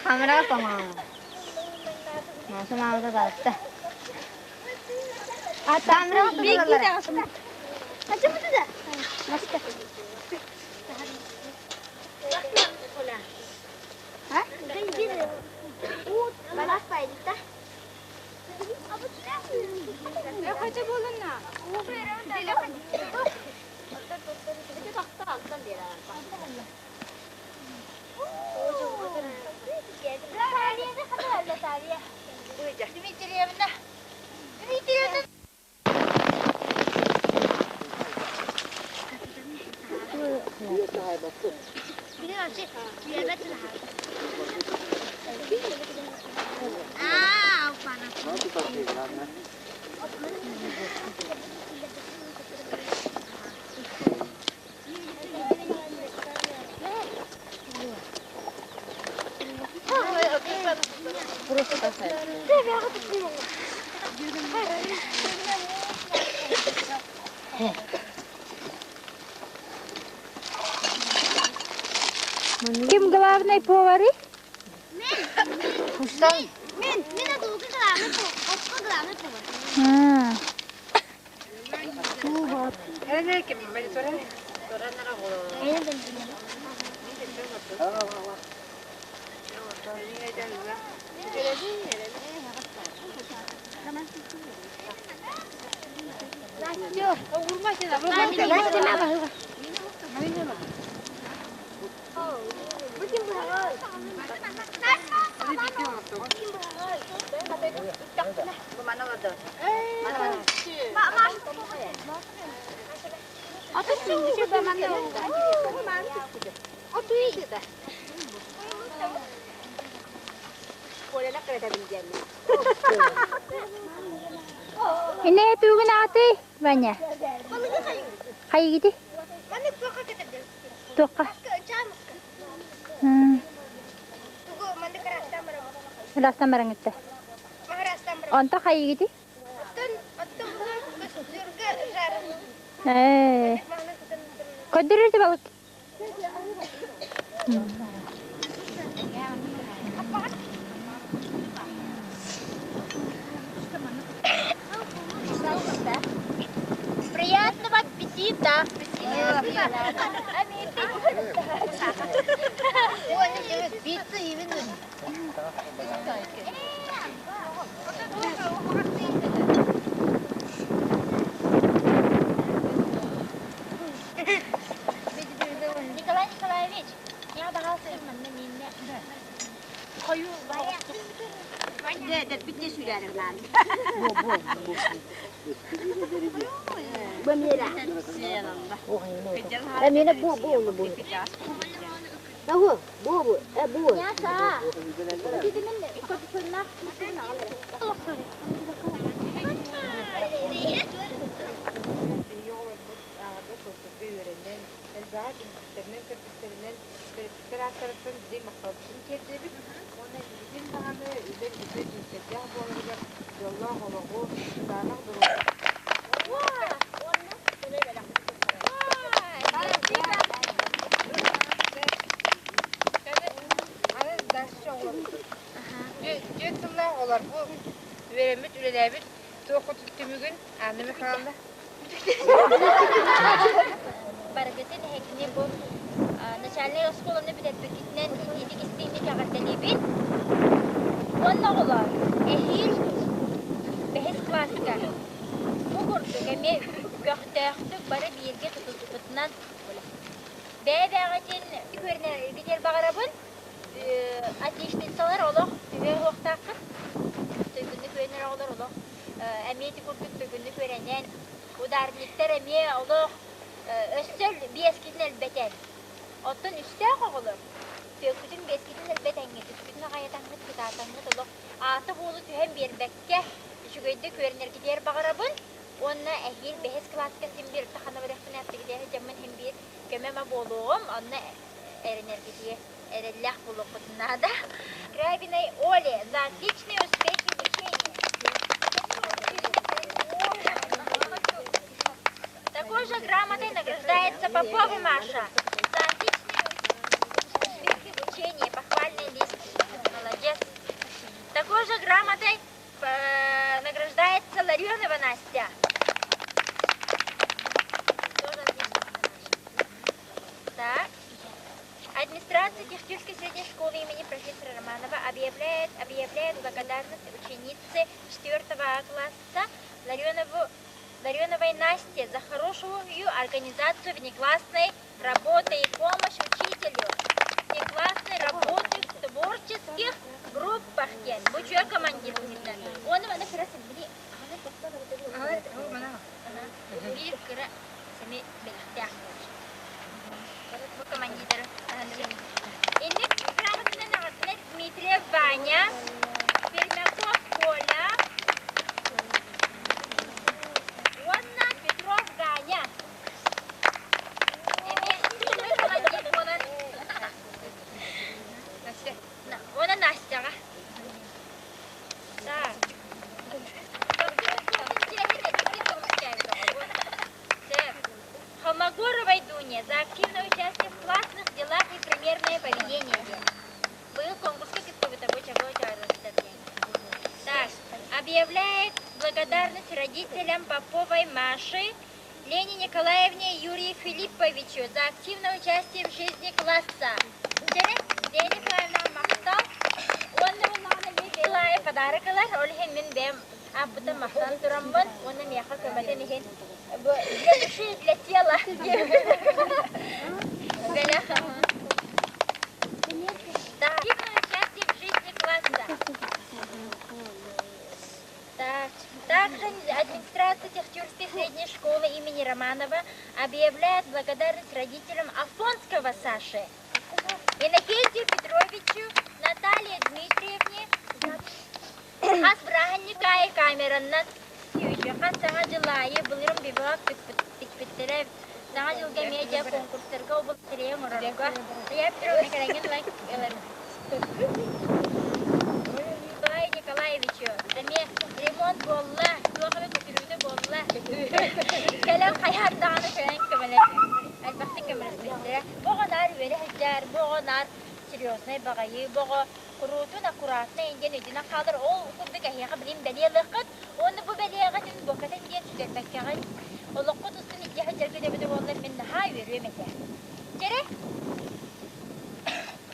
Камера, по-моему. Маша мама да. А там Ким главный повары? Ине тугун ааты Ваня? Хайгити? Туохха? Ырастан бараҥытта. Онто хайгити? Ээ. Көрдөрөр балык. Приятного аппетита! Николай Николаевич, я давался Элбэҕи билбиттэринэн, көрбүттэринэн төрөппүттэр ааттарыттан дириҥ махталбытын тиэрдэбит уонна инникитин даҕаны үлэҥ үтүө түмүктэрдээх буоларыгар дьоллоох олоҕу, кытаанах доруобуйаны Аны дальше оҕолорбут түөрт сыллаах оҕолор бу үөрэммит, үлэлээбит туох түмүгүн Анна Михайловна Барыгытын эһигини бу начальнай оскуоланы бүтэрбиккитинэн итиитик истиҥник эҕэрдэлиибин. Уонна оҕолоор, эһиил бэһис кылааска бу курдук эмиэ көхтөөхтүк бары бииргэ тутуспутунан бэйэ-бэйэҕитин үөрэнэргитигэр баҕарабын. Отличницалар олох түһүө суохтааххыт. Туйгуннук үөрэнэр оҕолор олох эмиэ ити курдук туйгуннук үөрэнэн, ударниктар эмиэ олох өссө биэскитин элбэтэн. Оттон үстээх оҕолор түөккүтүн биэскитин элбэтэҥҥит, үскүтүн аҕайатаҥҥыт, кытаатаҥҥыт олох ааты-буолу түһэн биэрбэккэ үчүгэйдик үөрэнэргитигэр баҕарабын уонна эһиил бэһис кылааска син биир тахана барыахпын эптигитиэхэ дьаммын син биир көмө-ма буолуоҕум, онно эрэнэргитигэр. Эрэллээх буолуоххутун наада. Крабиной Оле за отличные успехи в учении. Такой же грамотой награждается Попова Маша за отличные успехи в учении. Похвальный лист. Молодец. Такой же грамотой награждается Ларионова Настя. Тоже отлично. Так. Администрация Техтюрской средней школы имени профессора Романова объявляет благодарность ученице 4 класса Ларионовой Насте за хорошую организацию внеклассной работы и помощь учителю внеклассной работы в творческих группах диэн. Бу үчүгэй командир Оны маны кыра били биир кыра семи бэлэхтээх бу командиры Инник грамотынан аҕатынан Дмитриев Ваня, Пермяков Коля уонна Петров Ганя. Эмиэ командир буолан Уонна Настяҕа. Так. Холмогоровой Дуне за активное участие в классных делах и примерное поведение. Был конкурска кыттыбыта бу Так, объявляет благодарность родителям Поповой Маши, Лене Николаевне и Юрию Филипповичу за активное участие в жизни класса. Лена Николаевна махтал. Уонна улаана подарок ылар. Ол иһин мин бэйэм ааппытын махтан тураммын. Уонна миэхэ көмөтүн иһин для души и для тела. Бэлэх. Да, активное участие в жизни класса. Так, также администрация Техтюрской средней школы имени Романова объявляет благодарность родителям Афонского Саши, Иннокентию Петровичу, Наталье Дмитриевне, хас бырааһынньык камераннан хас саҥа дьыл аайы былырын бивак тикпиттэрэ Саҥа дьылга медиа конкурстарга обул оҥорорго Я Петровна кэлэҥҥин ылар Николай Николаевичу эмиэ ремонт буолла, туох эмэ көтүрүүтэ буолла. Кэлэн хайаан даҕаны кэлэн көмөлөс элбэхтик көмөлөспүттэрэ. Бу оҕо наар үөрэ сылдьар, бу оҕо наар серьезнай баҕайы, бу оҕо куруутун аккуратно диэн өйдөнөн хаалар. Ол курдук эһиэхэ билим бэлиэ ылыаххыт. Уонна бу бэлиэҕитин буокатын диэн сүтэрбэккэҕит. Олоххут устун илдьэ сылдьаргыт эбитэ буоллар мин наһаа үөрүөм этэ. Чэрэ,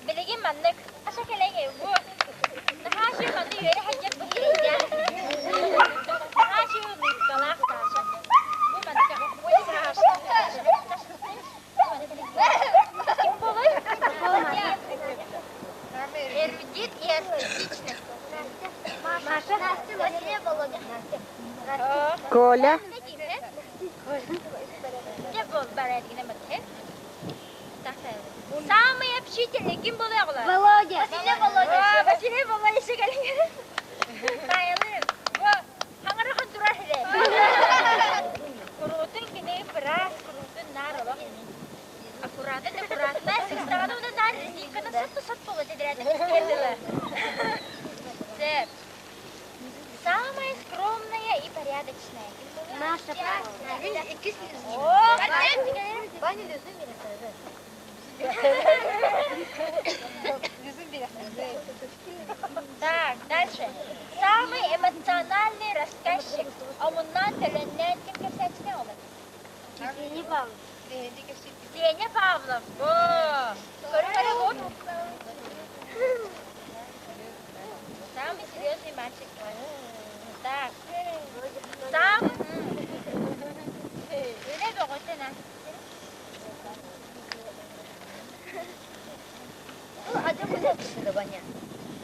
билигин маннык Аша кэлэҥ бу наһаа үчүгэй манна үөрэ сылдьар быһыыйда. Наһаа үчүгэй улыбкалаах Саша. Бу маннык ой Саша. Ким буолуй? Эрудит и артистичность. Маша. Настя, Василий, Володя. Коля. Самый общительный ким буолуой оҕолор? Володя. Василий Володя. Василий Володя кэлин. Тайылы. Бу хаҥарахан турар хиле. Куруутун кини быраас, куруутун наар олох. Аккуратно, аккуратно. Сыстаҕына уна наар резинканы сот-сот буола тедирээти Сөп. Самая скромная и порядочная. Маша. О, Ваня Люзым Люзым Так, дальше. Самый эмоциональный рассказчик. Омуннан төлөннөн ким кэпсээччини олор? Евгений Павлов. Сеня Павлов. О, көрө бу. Самый серьезный мальчик. Так. Сам. Үлэ бөҕөтүн а. Ну, а где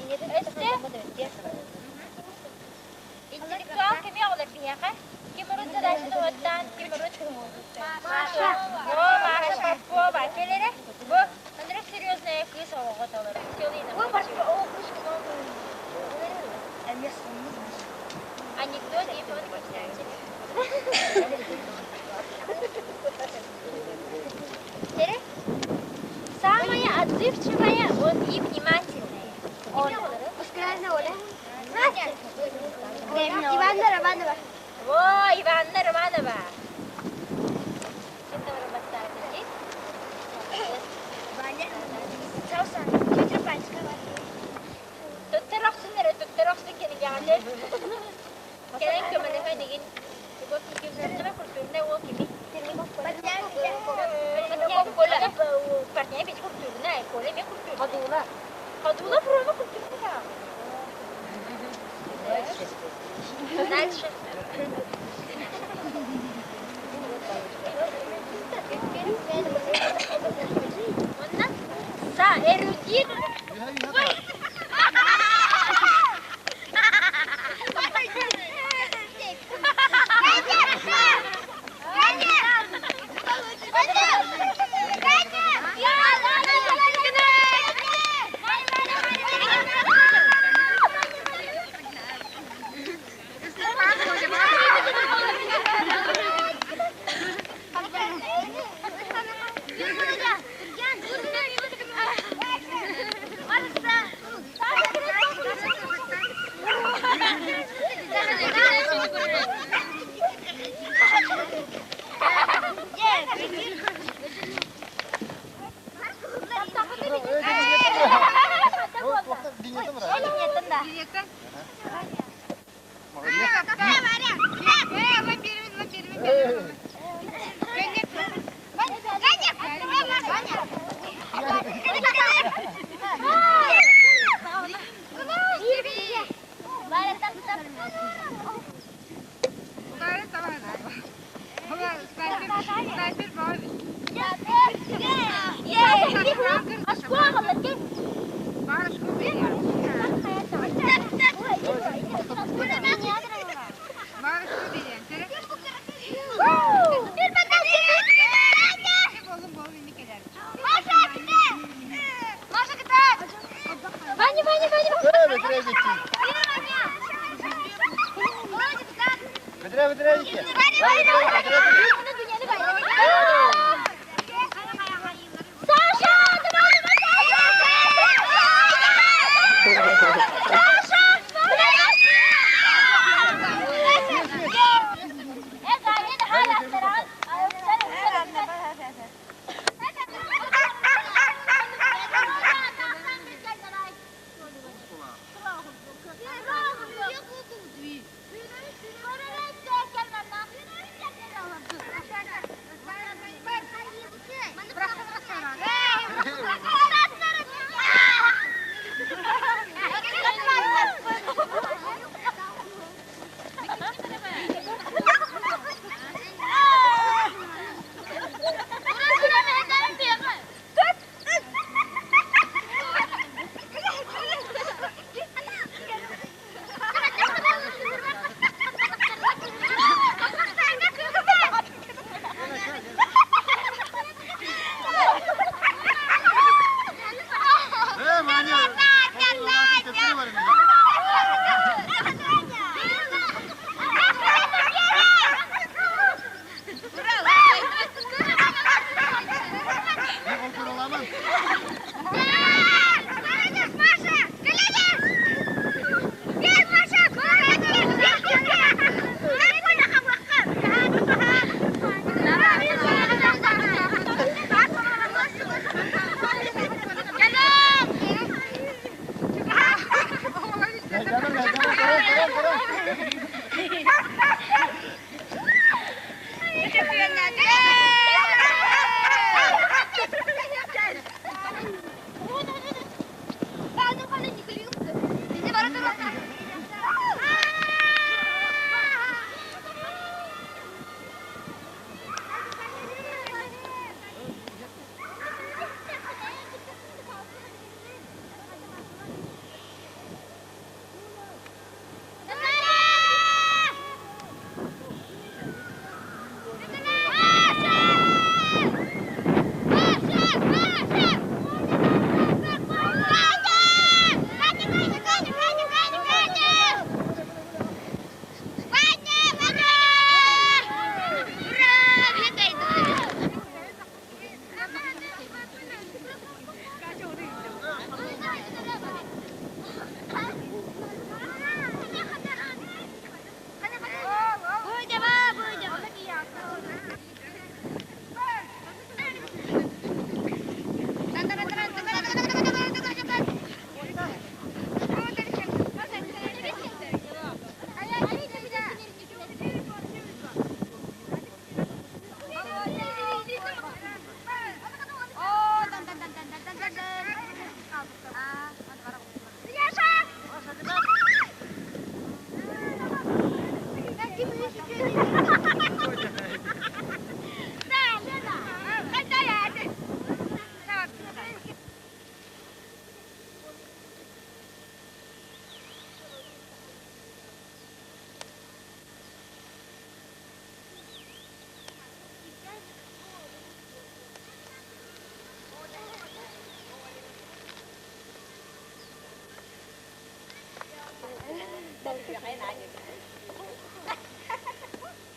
Өссө интеллектуал кими оҕолор биһиэхэ? Ким урут задачаны уоттаан, ким урут Маша. О, Маша Попова. Келере. Бу ынырык серьезная кыыс оҕоҕо толору. Ой, пошла. О, кышка. Анекдот и он кэпсээччи. Тере. Самая отзывчивая. Романова. О, Иванна Романова. Ким номерин баттаатыгый? Ваня. Саусан. Петропавловская. Туттар охсун эрэ, туттар охсун кинигэҕитин. Кэлэн көмөлөһөн игин. Любовь Никифоровна культурная уол кими? Партия бит культурная, Коля ме культурная. Ходула. Ходула прома культурная. Дальше. Онна са эрудит. Ваня, Ваня, Ваня! Саша! Давай, давай, Саша!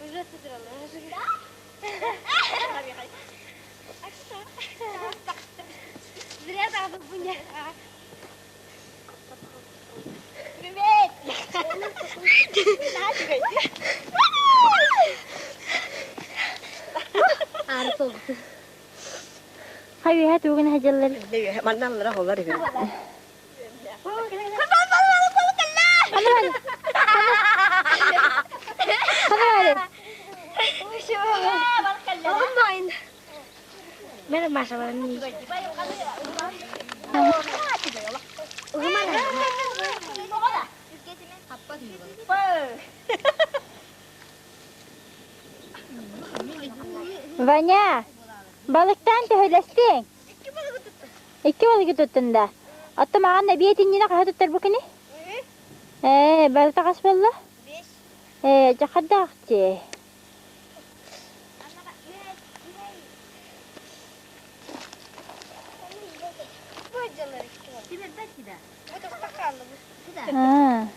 Уже содрала. Зря так меня. Привет! Хайыһа тугун хадьаллар. Манналлара холлар үһү. Ваня, балыктаан төһөлөстүҥ? Икки балыгы туттун да. Оттон маҕан эбиэт иннинэ хаһа туттар бу кини? Ээ, барыта хас буолла? Ээ, дьахардаах дии. Аа.